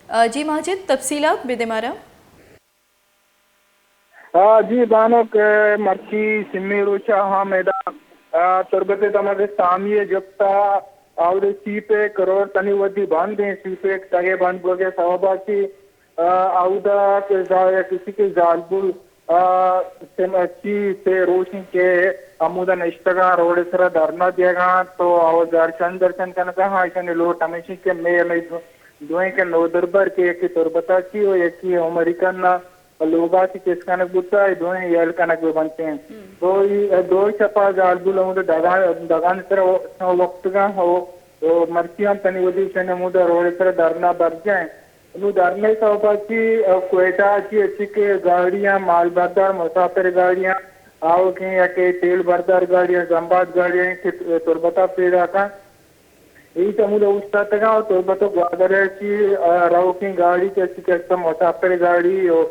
آ، جی ماجد، تفصیلات بدے مارا۔ آ، جی بانک، آ، مرچی سمی روچا ہم ادا، آ، تربت دمگ سامی جپتا، آوڑے سی پیک روڈ تنی ودی بند ہیں، سی پیک تگے بند بوگے سببا چی، آ، آودا کہ زا-، کسی کے زالبول، آ، سم-، چی سے روچیں کہ ہمودا نشتگاں روڈ سرا دھرنا دیگاں تو آو درشن درشن کنگا ہاں، ایشانی لوٹ ہمیشی کہ مے ہمیں دو-، دوئیں کہ نودربر کہ یکی تربتا چی و یکی عمری کنا لوگا چی چست کنگ بوتا، اے دوئیں یل کنگ بہ بنتیں۔ تو ای دو شپا زالبول ہمود دگان، دگان سر وقتگاں ہو، و مرچی ہم تنی ودی شن ہمود روڈ سر دھرنا برجائیں۔ نو دھرنے سببا چی، کوئٹہ چی اچی کہ گاڑیاں مال بردار مسافر گاڑیاں آوکیں یا کہ تیل بردار گاڑیاں زمباد گاڑیاں کہ تربتا پیدا کن۔ ایش ہمودا اوشتاتگاں و تربت و گوادر ء چی، آ، روکیں گاڑی کہ چی کہ مسافر گاڑی و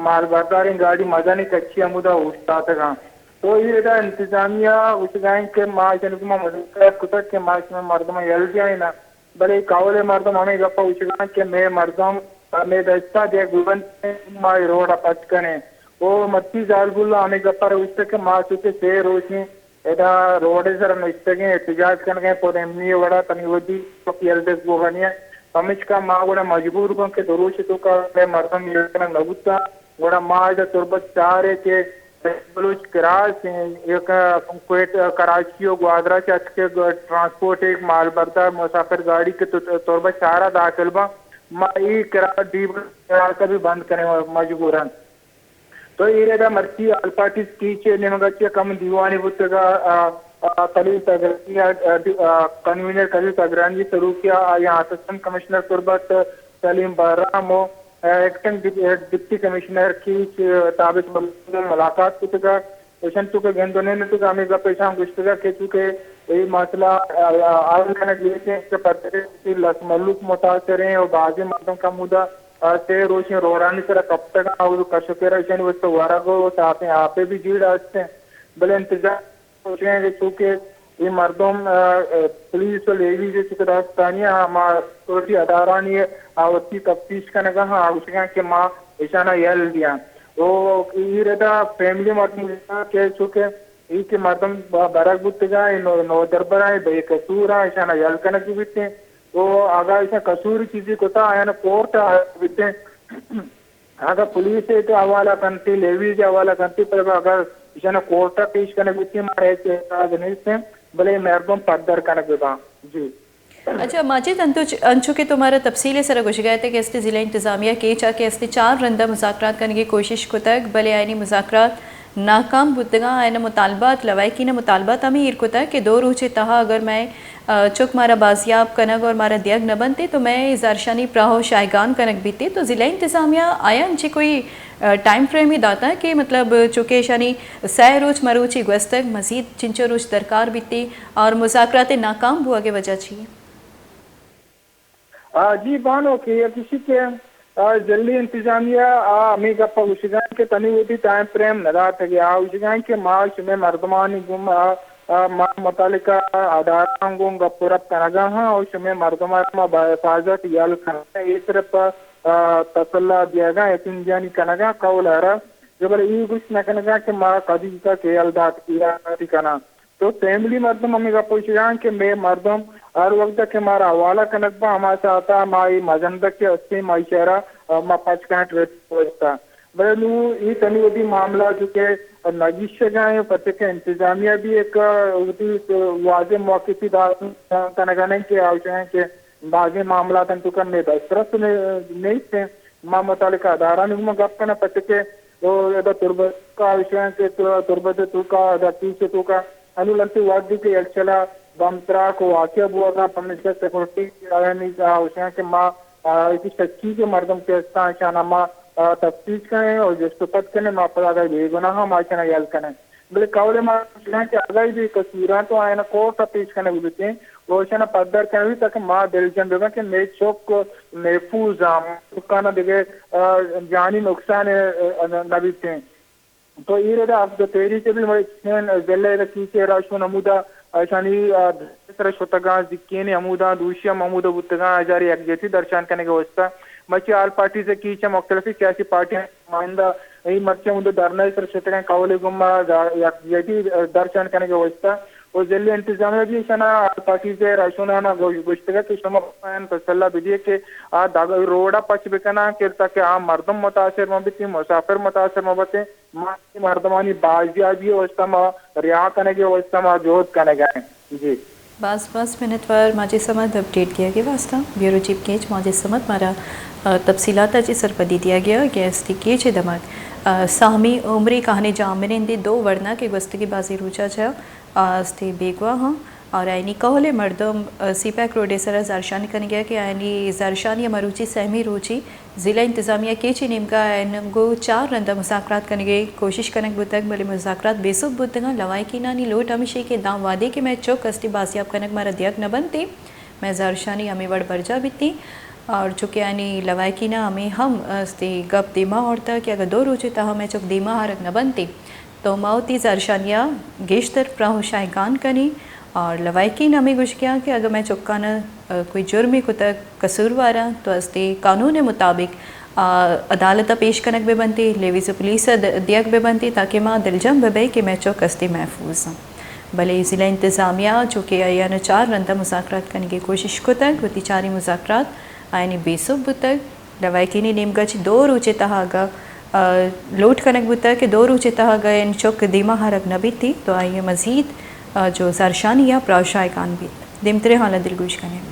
مال برداریں گاڑی مزنیں کچی ہمودا اوشتاتگاں۔ تو اے ادا انتظامیہ گوشگائیں کہ ما جنگ ما مذاکرات کتگ کہ ما شمئے مردم یل دیائیں نا، بلے کہول مردم ہمیں گپا گوشگاں کہ مئے مردم مئے دستا دے گوبند ما اے روڈ پچ کنیں۔ او مرچی زالبول ہمیں گپا گوشتگ کہ ما چوکہ سے روچیں ادا روڈ ء سرا نشتگیں، احتجاج کنگیں، پد ایمنی ء وڑا تنی ودی وقت یلدگ بوگانی ء۔ پمشکا ما گڑا مجبور بن کہ دو روچ توکا مئے مردم یل کنگ نہ بوتاں۔ گڑا ما ادا تربت چار ء کہ بلوچ کراس، یک کوئٹہ، کراچی و گوادرا چہ اتکگ ٹرانسپورٹ ایک مال بردار مسافر گاڑی کہ تو-، تربت چارا داخل باں، ما ای کراس ڈیبل کراس بھی بند کنیں مجبورن۔ تو اے ردا مرچی آل پارٹیز کیچ ء نیمگا چہ کم دیوانے بوتگا، آ، آ، خلیل تگرانی ء، آ، دی-، آ، کنوینر خلیل تگرانی سروکی ء آیاں اسسٹنٹ کمشنر تربت سلیم بہرام و، آ، ایکٹنگ ڈپ-، آ، ڈپٹی کمشنر کیچ، آ، ثابت مقبول ملاقات کتگا۔ ایشان تو کہ گندنے نے تو کہ ہمیں گپ ایشان گوشتگا کہ چونکہ اے مسئلہ، آ، آ، حل کنگ بیت کہ پتہ کہ لس ملوک متاثر ہیں اور بعضی مردم کا مدہ آ، سے روچیں روڈانی سرا کپتگ آں، او کش و کر ایشانی واسطہ ورگ و صافیں آپے بھی جیڑ است انت۔ بلے انتظار روچیں کہ چونکہ اے مردم، آ، آ، پولیس و لیویز چکہ داستانی آ، ہما سیکورٹی ادارانی آ وتی تفتیش کنگا ہاں، آ گوشگاں کہ ما ایشانا یل دیاں۔ او ای ردا فیملی مردم کہ چونکہ ای کہ مردم ب-، برگ بوتگاں، اے نو-، نودربراں، اے بے قصوراں، ایشانا یل کنگ بیتیں۔ او اگاں ایشاں قصور چیزی کتا، آیاں کورٹ ء بیتیں۔ اگاں پولیس ء تو حوالہ کنتی، لیویز ء حوالہ کنتی، پر اگاں ایشاں کورٹ ء پیش کنگ بیتیں، مارا ہچ اعتراض نیست انت، بلے مردم پدر کنگ بباں۔ جی۔ اچھا ماجد، انتو چ-، انچو کہ تو مارا تفصیل ء سرا گوشگا ات کہ استے ضلع انتظامیہ کیچ ء کہ استے چار رندا مذاکرات کنگی کوشش کتگ، بلے آیانی مذاکرات ناکام بوتگاں۔ آیان مطالبات، لوائکین مطالبات ہمیں ایر کتگ کہ دو روچے تہا اگر مئے، آ، چک مارا بازیاب کنگ اور مارا دیگ نہ بنتے تو مئے زرشانی پراہ و شایگان کنگ بیتے۔ تو ضلع انتظامیہ آیا انچی کوئی، آ، ٹائم فریم ہی داتا کہ مطلب چونکہ ایشانی سئے روچ مروچی گوستگ، مزید چنچو روچ درکار بیتے اور مذاکرات ناکام بوگ وجہ چی؟ آ، جی بانو کہ یک اسی کہ، آ، ضلعی انتظامیہ آ ہمیں گپ ء گوشگاں کہ تنی وتی ٹائم فریم نہ داتگ۔ آ گوشگاں کہ ما شمئے مردمانی گوم، آ، آ، ما متعلقہ ادارہاں گوں گپ و رپ کنگا ہاں اور شمئے مردماں ما با حفاظت یل کنگا اے صرف، آ، تسلا دیگا، یقین دہانی کنگا قول ارا۔ بلے ای گوشت نہ کنگا کہ ما کدی کا کہ یل دات، یل داتی کناں۔ تو فیملی مردم ہمیں گپ ء گوشگاں کہ مئے مردم ہر وقت کہ مارا حوالہ کنگ با، ہما ساعتا ما اے مزندگ کہ استیں، ما اشارہ، آ، ما پچ کناں ٹریفک واسطہ۔ بلے نوں اے تنی وتی معاملہ جو کہ نگیشگا ہیں، پرچہ کہ انتظامیہ بھی ایک، آ، وتی واضح موقفی دا کنگا نہیں کہ آوشن کہ بعضی معاملات انتو کن میں دسترس نے-، نیست ہیں۔ ما متعلقہ ادارہ نے گپ کناں، پرچہ کہ او ادا تربت کا ایشاں کہ تو-، تربت توکا ادا پیچ توکا انو لنتی وادی کہ یکچلا بم تراک و واقعہ بوگا، پمیشکا سیکورٹی آیانی آ ایشاں کہ ما، آ، ایشی شکی کہ مردم کہ استاں ایشانا ما، آ، تفتیش کنیں اور جست و پد کنیں، ما پدا اگر بے گناہ ما ایشانا یل کنیں۔ بلے قول ما ایشاں کہ اگر بے قصوراں تو آیانا کورٹ پیش کنگ بوتیں، و ایشانا پدر کنگ بوتیں تاکہ ما دلجم ببیں کہ مئے چک محفوظ آں، چکانا دگہ، آ، جانی نقصان، آ، نہ بیتیں۔ تو اے ردا عبد تحریک بھی مئے چین ضلع رکیچے راشون ہمودا اشانی، آ، سر شتگاں، زکین ہموداں، دوشی ہم ہمودا بوتگاں، ہزار یکجہتی درشان کنگ ءِ واسطہ۔ مرچی آل پارٹیز ءِ کیچ ءَ مختلف سیاسی پارٹیاں نمائندہ اے مرچی ہمودا دھرنا سر شتگاں، قول گما یکجہتی درشان کنگ ءِ واسطہ۔ و ضلع انتظامیہ بھی اشانا آل پارٹیز ءِ رہشونانا گوش-، گوشتگا کہ شما تسلا بدیے کہ آ دگ-، روڈا پچ بکناں کہ تاکہ آ مردم متاثر مہ بیتیں، مسافر متاثر مہ بیتیں۔ ما مردمانی بازیابی ءِ واسطہ ما رہا کنگ ءِ واسطہ ما جہد کنگ ءَ ایں۔ جی۔ باز باز منتوار ماجد صمد اپڈیٹ دیگ ءِ واسطہ۔ بیورو چیف کیچ ماجد صمد مارا، آ، تفصیلات ءَ چہ سرپدی دیگ ءَ کہ استی کیچ ءِ دمگ، آ، سامی عمری کہنے جامنندی دو ورنا کہ گوستگی بازی روچا چہ، آ، استی بیگواہ ہاں اور آئینی کہل مردم، آ، سی پیک روڈ ءِ سرا زہرشانی کنگ ءَ کہ آئینی زہرشانی مروچی سہمی روچی ضلع انتظامیہ کیچ ءِ نیمگا آیان گوں چار رندا مذاکرات کنگ ءِ کوشش کنگ بوتگ، بلے مذاکرات بے سوب بوتگاں۔ لواحقینانی لوٹ ہمیش ایں کہ داں وہدے کہ مئے چک استی بازیاب کنگ مارا دیگ نہ بنت، مئے زہرشانی ہمے وڑ برجاہ بیتیں۔ اور چونکہ آیانی لواحقیناں ہمے ہم استی گپ دیما آورتگ کہ اگاں دو روچ ءِ تہا مئے چک دیما آرگ نہ بنت، تو ما وتی زہرشانیاں گیشتر پراہ و شاہگان کنیں اور لواحقین ہمے گوشگ ءَ آں کہ اگاں مئے چکاں، آ، کوئی جرمے کتگ، قصوروار آں، تو استی قانون ءِ مطابق، آ، عدالت ءَ پیش کنگ بہ بنت، لیویز پولیس ءَ د-، دیگ بہ بنت، تاکہ ما دلجم بہ بئیں کہ مئے چک استی محفوظ آں۔ بلے ضلع انتظامیہ چونکہ آیان چار رندا مذاکرات کنگ ءِ کوشش کتگ، وتی چاریں مذاکرات آیانی بے سوب بوتگ۔ لواحقینی نیمگا چہ دو روچ ءِ تہا اگاں، آ، لوٹ کنگ بوتگ کہ دو روچ ءِ تہا اگاں آیانی چک دیما آرگ نہ بیتیں تو آئی ءِ مزید، آ، جو زہرشانی یا پراہ و شاہگان بیت۔ دیمتریں حالاں دلگوش کنیں۔